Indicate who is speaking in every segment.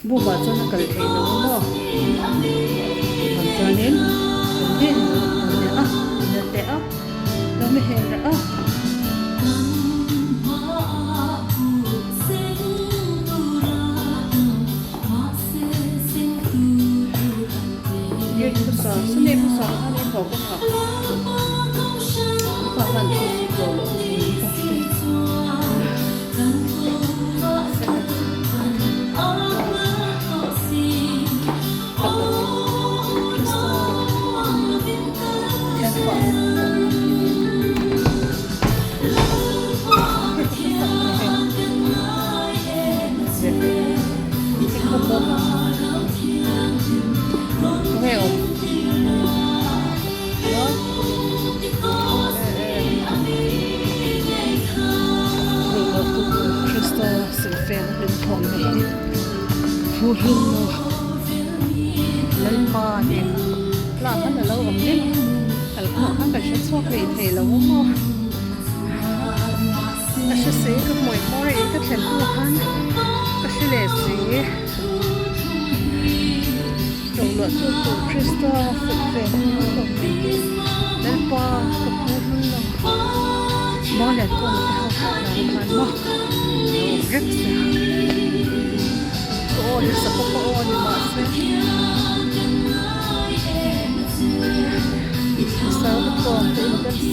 Speaker 1: Buk ah chuan a kal theih loh a maw chuvang chuanin kan rin a la teh a lo mi hel rah a. Sunday hmasa khan in haw kawngah pa khan thu suk lo loh chu min ka hre. Lalpa nen lak khan alo awm reng a, kalkhawm khan kan hre chhuak leh thei lo a maw. Ka hre si ka hmuih hmawr a in ka thlen hnu khan ka hre leh si. Chawhluah chu tur Krista fuih ve na ni lo mai hi Lalpa ka phu hlul lo. Mawlian kawng te ho kha a lo khan maw lo awm reng se a. Ka aw hi sa pawh ka aw ni mahse. Pasal ka thawm ka inbel si.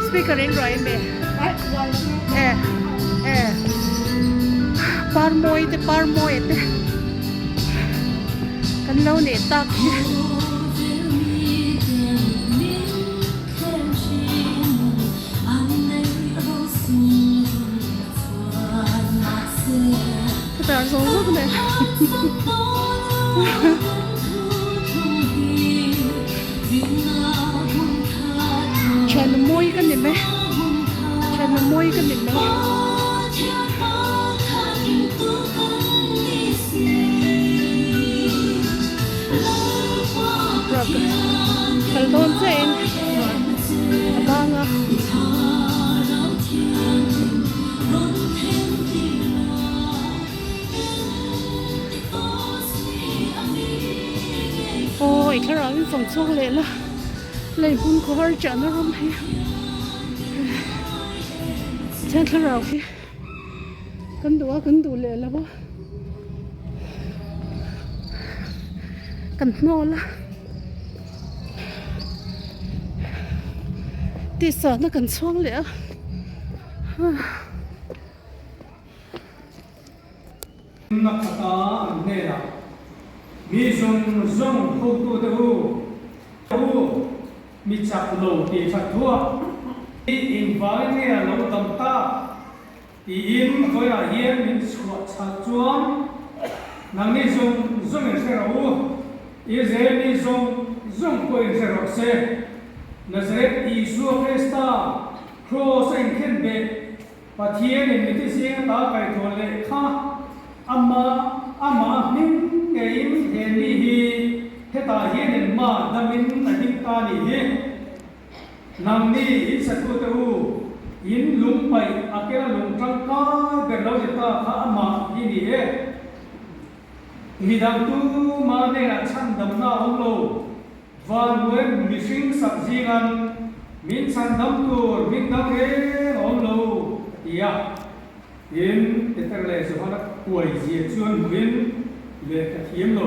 Speaker 1: Speaker in ruai me e e par mawi te par mawi te kan lo nei tak hi. Ka tar zawng zawk nen. Thian mawi ka ni mai thian mawi ka ni mai. Kal dawn chiah in a bang a. Aw i thlarau in fang chhuak leh la lei hmun khaw har chahna ram hi chuan thlarau hi kan duh a kan duh leh lo a kan hnawl a tisa na kan chhuang leh a.
Speaker 2: Na khata an hnenah, Mi zawng zawng hotute u, u, mi chak lo tih that thuah, i engvangin nge a lo dam tak? Tiin vawiah hian min chhuah chhalh chuan, Nangni zawng zawng in hre rawh u, Israel mi zawng zawng pawh in hre rawh se, Nazareth Isua Krista Kraws a inkhen beh Pathianin mite zinga ta kaihthawh leh kha ama amah hming ngeiin he mi hi hetah hian in mah damin a ding ta nih hi. Nangni in satute u, in lung paih a kela lung tangkai ber lo ni ta kha amah hi ni e. Midang tuma hnenah chhandamna a awm lo. Vanhnuai mihring sak zingan min chhandam tur hming dang reng a awm lo, a ti a. Tin, Peter leh Johana kuai zia chuan hmuhin lehkha thiam lo,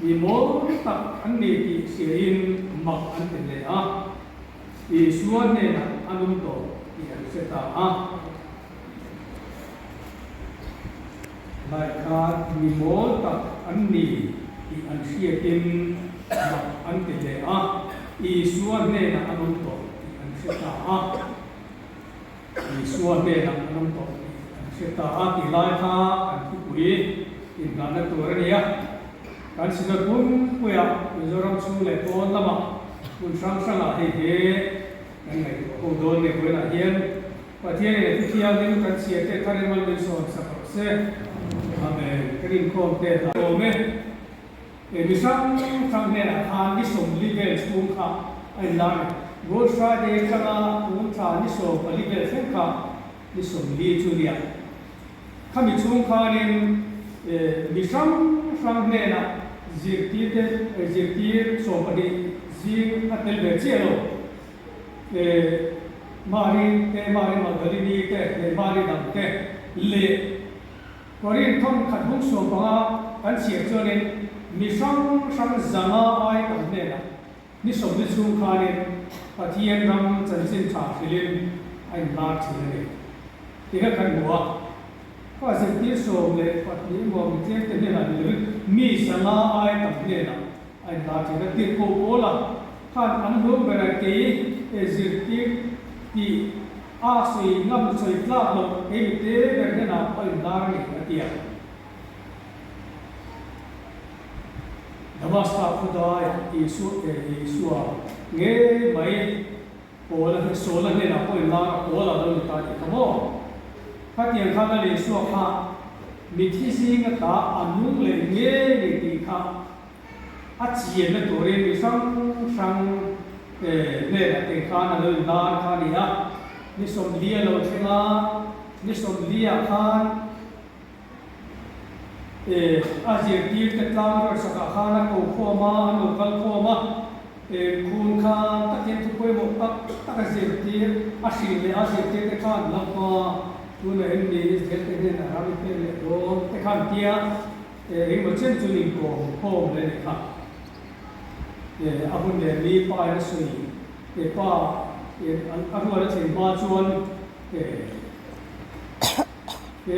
Speaker 2: mi mawl tak an ni tih hriain mak an ti hle a. Isua hnenah an awm tawh tih an hre ta a. Lai khan mi mawl tak an ni tih an hriatin mak an ti hle a, Isua hnenah an awm tawh tih an hre ta a. Isua hnenah an awm tawh tih an hre ta a tih lai kha kan thupui inhnahna tur a ni a. Kan Synod pumpuiah Mizoram chhung leh pawn lamah hmun hrang hrangah hei hi kan ngaihtuah ho dawn nge vawiinah hian Pathian in a thi thiangin kan chhia te thar in mal min sawn sak rawh se. Amen. Ka rinkhawm te hla awm e. Mi hrang hrang hnenah khan ni 40 vel chhung kha a inlar a ni. Good Friday atanga tun thla ni 14 vel thleng kha ni 40 chu nia. Khami chhung khanin mi hrang hrang hnenah zirtirte zirtir 12 zing a tel ve chiah lo. Mari te, Mari Magdalini te leh Mari dang te leh Korin thawm khat hung 15 kan chhiar chuanin mi hrang hrang 500 ai tam hnenah ni 40 chhung khanin Pathian ram chanchin tha hrilhin a inlar thin a ni tih kha kan hmu a. Kha zirtir 12 emaw mi tlemte hnenah ni lovin mi 500 ai tam hnenah a inlar thin a. Tirhkoh Paula khan an hlawm berah kei zirtir tih A sawi ngam sawi tlak loh kei mite ber hnenah pawh inlar a ni, a ti a. Damaska khawdaiah Isua eh Isua ngei mai Paula hne Saula hnenah pawh inlar a, Paula lo ni ta tih kha maw? Khatiang khan a Isua kha mithi zinga ta a nung leh ngei ni tih kha A chianna turin mi hrang hrang hnenah te khan a lo inlar kha a ni a, ni 40 a lo thleng a, ni 40 ah khan a zirtirte tlang ruatsakah khan a ko khawm a, an lo kal khawm a, khun khan takin thu pawimawh tak tak a zirtir a hrilh leh a zirtirte khan Lalpa tunah em ni Israel te hnenah ram i pek leh dawn te khan tia Engemaw chen chu nin kawm khawm leh a nih kha. A hun leh mi pa in a sawi pa a rual a thlen hma chuan e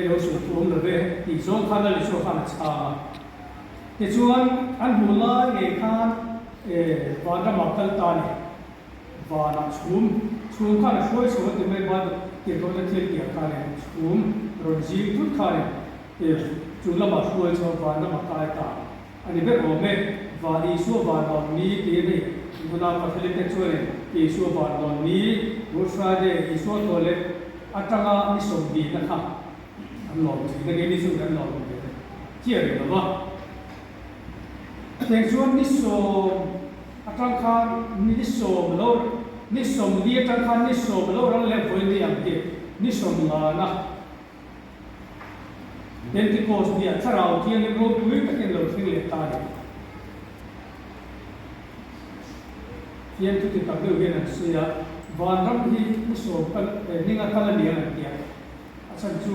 Speaker 2: lo sawi thu awm lo ve tih zawng khan a Isua khan a chhang a. Tichuan an hmuh lai ngei khan vanramah kal ta a ni. Vanah chhum chhum khan a hruai chho a ti mai Bible tirhlohna thil tih ah khan chhum rawn zing thut khan Ih, chu lamah hruai chuan van lamah kai ta a ni ber awm e. Van Isua van dawn ni tiin hei nuna Catholic te chuanin Isua van dawn ni, Good Friday, Isua toilet atanga ni 40 na kha an lawm thin a, keini chuan kan lawm ve chiah rih lo va. Cheng chuan ni sawm atang khan ni sawm lo ni 40 atang khan ni sawm lo ral leh vawi ni ang hi ni 50 na Pentecost nia Thlarau Thianghlim ropui takin lo thleng leh ta a ni. Thian thu ti tak deuh hian an sawi a, Vanram hi ni sawm kal eh ninga kal a ni ang an ti a. A chhan chu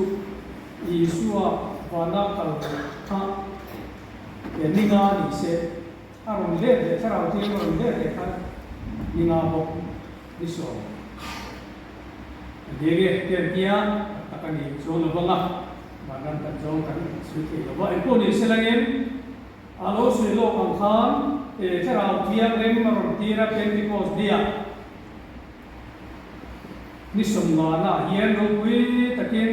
Speaker 2: Isua vana kal kha eh ninga ni se, a rawn let leh Thlarau Thianghlim a rawn let leh khan ninga bawk ni sawm. Ding e, tiang tia tak tak a ni chuang lo vang a, vanram kan zawng kan sawi thei lo va. Engpawh ni se langin a lo sawi lawk ang khan e Thlarau Thianghlim a rawn tir a Pentecost Day-ah ni 50 ah hian ropui takin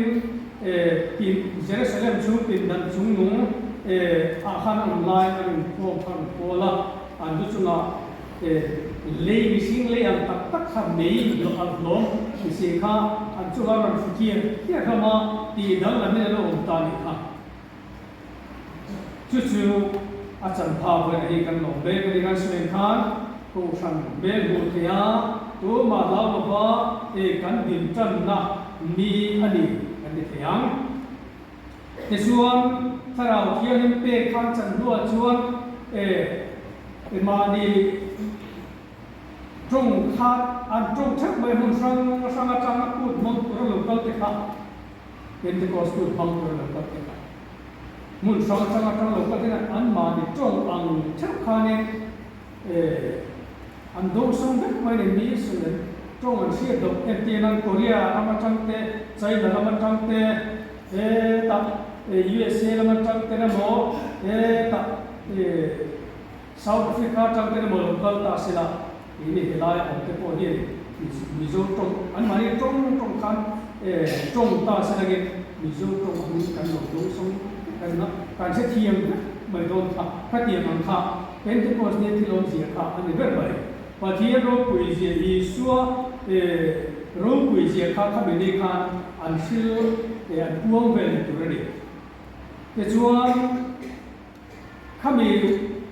Speaker 2: e pin Jerusalem chhung pindan chungnung e ah khan a awm lai a rinkhawm kha a rawn kawl a, an lu chungah E, lei mihring lei ang tak tak kha mei lo alh hlawm ti si kha an chunga rawn hru thiam thiam hlawm a tih danglamin a lo awm ta nih kha. Chu chu a chan pha vawiin hi kan lawm mek a ni. Kan sawi khan Kohhran hmel hmuh theih a, tumah hlau lova e kan din tanna ni a ni kan ti thei ang. Tichuan, Thlarau Thianghlim pek khan chan hnuah chuan e e mahni tawng kha an tawng theuh mai hmun hrang hrang atanga kut hmang tura lo kal te kha, Pentecost kut hmang tura lo kal te kha, hmun hrang atanga tang lo kal te khan an mahni tawng ang theuh khanin e an dawngsawng vek mai ni mi sawi an tawng an hriat loh entir nan Korea ram atang te, China ram atang te, hetah USA lam atang ten emaw hetah South Africa atang ten emaw lo kal ta sela keini helai a awm te pawh hian Mizo tawng an mahni tawng tawng khan tawng ta sela nge Mizo tawng hming kan lo dawngsawng vek a nia kan hrethiam vek mai dawn kha khatiang ang kha Pentecost nia thil awmzia kha a ni ber mai. Pathian ropui zia Isua ropui zia kha khami ni khan an hril an puang vel ni tur a ni. Tichuan khami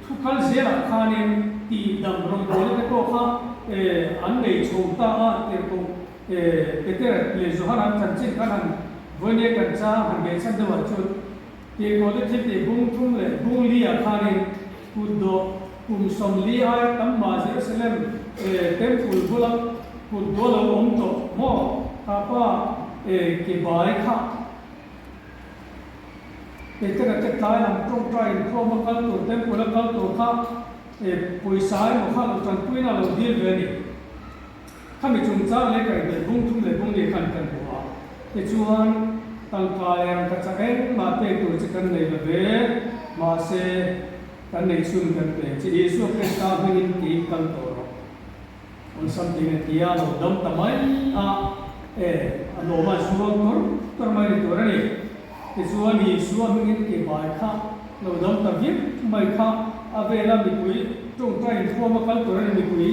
Speaker 2: Thu kal zelah khanin tihdam rawngbawlna te pawh kha an nei chho ta a, tirhkoh Peter leh Johan an chanchin khan han vawinia kan chang han behchhan deuhah chuan tirhkoh te thil tih bung thum leh bung liah khanin kutdawh kum 40 aia tam mah Jerusalem temple bula kutdawh lo awm tawh maw kha pa ke bai kha Petera te tlai lam tawngtai inkhawm a kal tur temple a kal tur kha pawisa emaw kha lo tanpuina a lo dil ve a ni. Khami chungchang leh kaihhnawih bung thum leh bung leh khan kan hmu a, tichuan tangka leh rangkachak engmah pek tur che kan nei lo ve, mahse kan nei chhun kan pe che Isua Krista hmingin tiin kal tawh rawh. Awlsam tiin a ti a, lo dam ta mai a, e, a lawm a zuang tawr tawr mai ni tur a ni. Tichuan Isua hmingin ke bai kha lo dam ta viau mai kha a vela mipui tawngtai inthuam a kal tur a ni, mipui,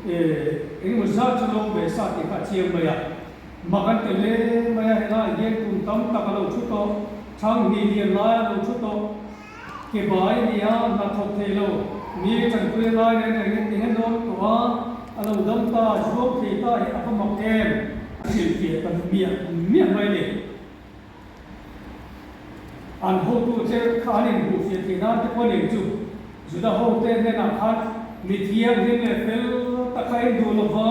Speaker 2: e, engemaw zat chu lo ve sa tih kha a chiang mai a. Mak an ti hle mai a, helaiah hian kum tam tak a lo thu tawh, thang hnih lian lai a lo thu tawh. Ke bai a ni a, hna thawk thei lo, mi tanpui a ngai reng reng in ti hen dawn tawh a, a lo dam ta, zuam thei ta hi a va mak em? A hrilhfiah ta miah miah mai ni. An hotu che kha an inhmuhfiah thei nan te pawh nen chu Juda hote hnenah khan mi thianghlim leh fel tak kha in duh lova,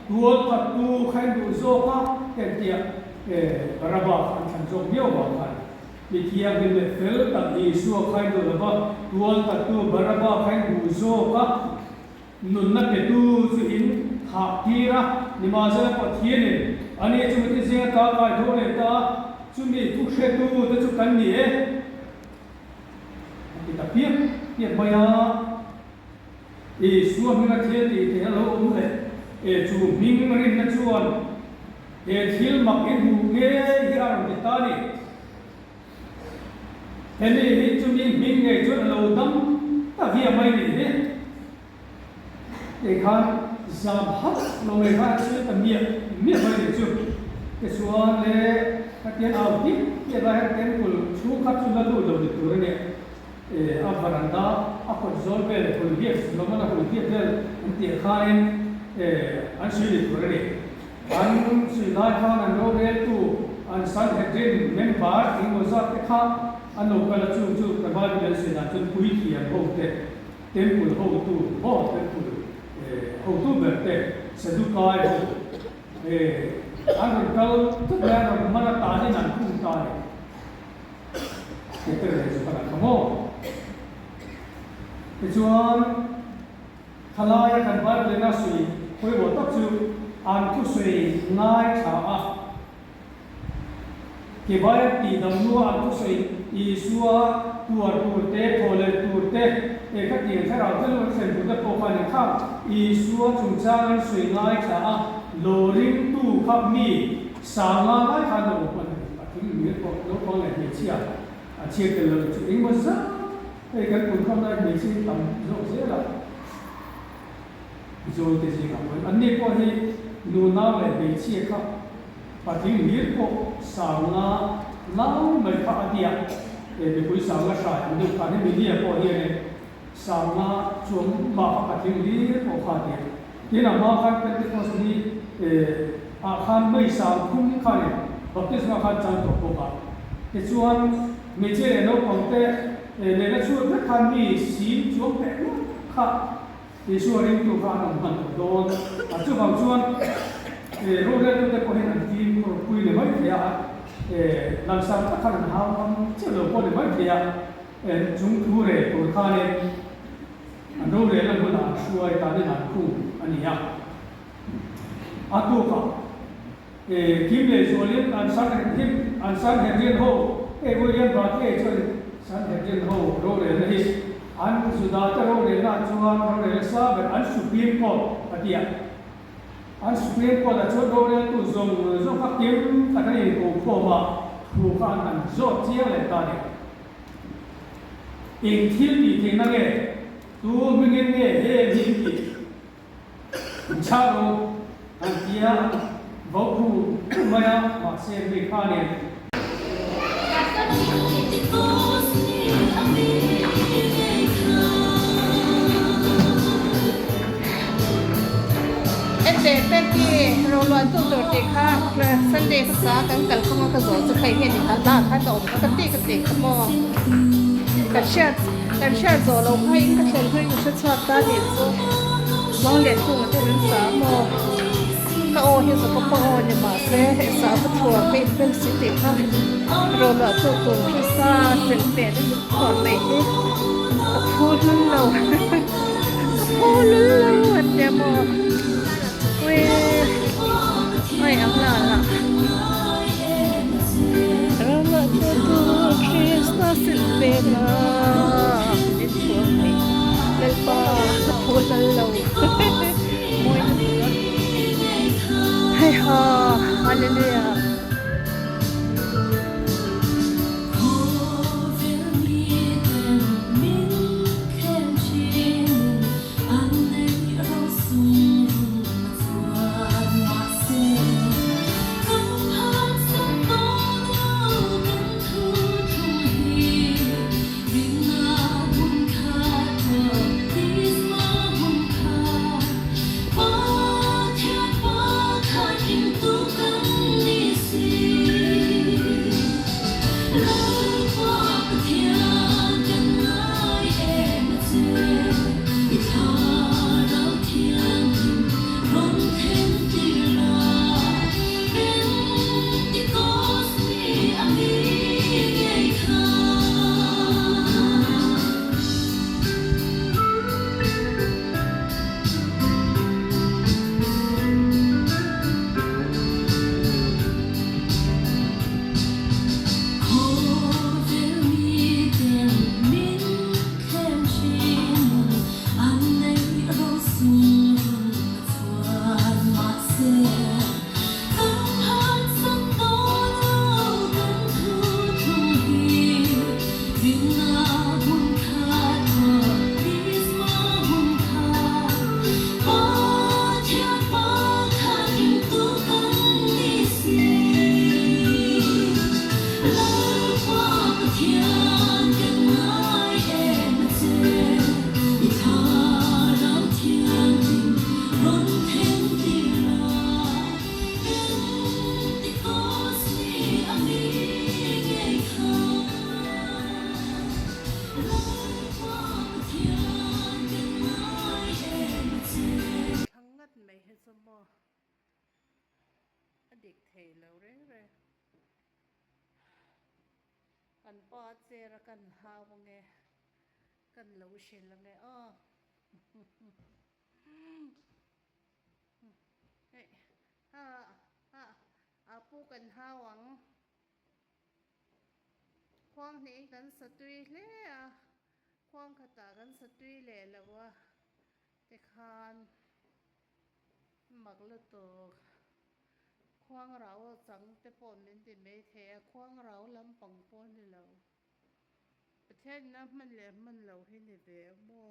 Speaker 2: tual thattu kha in duh zawk a, hetiang Baraba kha an thlan zawk miau vang khan. Mi thianghlim leh fel tak Isua khain duh lova, tual tattu Baraba khain duh zawk a, nunna petu chu in thah tir a, nimahsela Pathianin ani chu mite zinga ta kai tho leh ta a, chumi thu hretu te chu kan ni e, a ti ta piak piak mai a. Isua hminga thil tih theih a lo awm leh e, chu hming rinna chuan he thil mak in hmuh ngei hi a rawn ti ta a ni. Hemi hi chumi hming ngei chuan a lo dam ta viau mai nih hi. Tikhan zam hauh lo mai khan a sawi ta miah miah mai nih chu. Tichuan le khatian au piak piak lai hian temple chhung kha chu la lut lo ni tur a nia. A varanda a kawt zawl vel hul hiat Solomon a hul hiat vel an tih khanin an sui ni tur a ni. An sui lai khan an roreltu an Sanhedrin member engemaw zat te kha an lo kal a, chung chu ka Bible an sui dan chuan puithiam ho te, temple hotu maw temple hotu ber te, Sadukai ho an rawn kal tlat mai a, an rawn man a tanin an khung ta a ni. Peter leh Johana kha maw? Tichuan, thalaia kan Bible in a sawi pawimawh tak chu an thusawi ngaithla a, Kebaia tihdam hnua an thusawi Isua tuar tur te, thaw leh tur te, eh khatiang thlarau te lu an thlen tur te pawh kha ni kha Isua chungchang an sawi ngaithla a, lo ringtu kha mi Sanga lai khan lo awm a ni. A thing hmel pawh naupang leh hmeichhia a chhiat tel lo chu engemaw zat hei kan punkhawm lai hmeichhia hi tam zawk zel a, Mizote zingah pawhin anni pawh hi nunau leh hmeichhia kha patling hlir pawh sanga lai mai kha a tia, he mipui sanga hrai ang deuh khan hemi nia pawh hianin sanga chuang mah kha patling hlir pawh kha a tia. Tin, a hma khan Pentecost ni ah khan mei sang khum khanin baptisma khan chang tawh bawk a. Tichuan, hmeichhia leh naupang te nena chhuat vek khan mi sim chuang teh ngawt kha Isua ringtu kha an awm hman tawh dawn a. Chuvang chuan roreltute pawhin an fimkhur pui ni mai thei a, langsar tak khan an hau ngam chiah lo pawh ni mai thei a, chung thu reh tur khanin An rorelna hmunah an hruai danin an khung a ni a. A tukah Kim leh Zualin an Sanhedrin an Sanhedrin ho hei William Barclay chuan Sanhedrin ho rorelna hi an Juda te rorelna chuan rorelna sa ber an Supreme Court a ti a. An Supreme Court ah chuan roreltu zawng zawng kha kim tak an inkokhawm a, thu kha an han zawt chiang leh ta a ni. Eng thil tih theihna nge? Tu hmingin nge he hming tih an chhah ro? An ti a, vo khu khu mai a, mahse mi kha nen.
Speaker 1: Enteh Peki, Roluan tu tur tih kha Sunday hmasa kan kal kawnga ka zawh chu kha enge ni kha lah khan a awm kha ka ti ka ti kha maw? Kan hriat kan hriat zawh loh kha in ka thlen hnuin ka hre chhuak ta nih chu Mawnglenkunga te min sa maw? Ka aw hi Jacob-a aw ni mahse hei sa va thuah ka inbel si tih kha Roluah tu tur Krista fel hmel a ni thuah mai hi ka phu hlul lo. Hallelujah. Thlang ngat mai hi chu maw a dik thei lo reng reng. Kan pa chair a kan hau ange kan lo hrilh ange aw. Hei ha ha a pu kan hau ang. Khuang hnih kan sa tui hle a, khuang khatah kan sa tui leh lo a tikhan mak lutuk. Khuang rau chang te pawh min ti mai thei a, khuang rau lampang pawh a ni lo. Pathian ina hman leh hman loh hi ni ve a maw?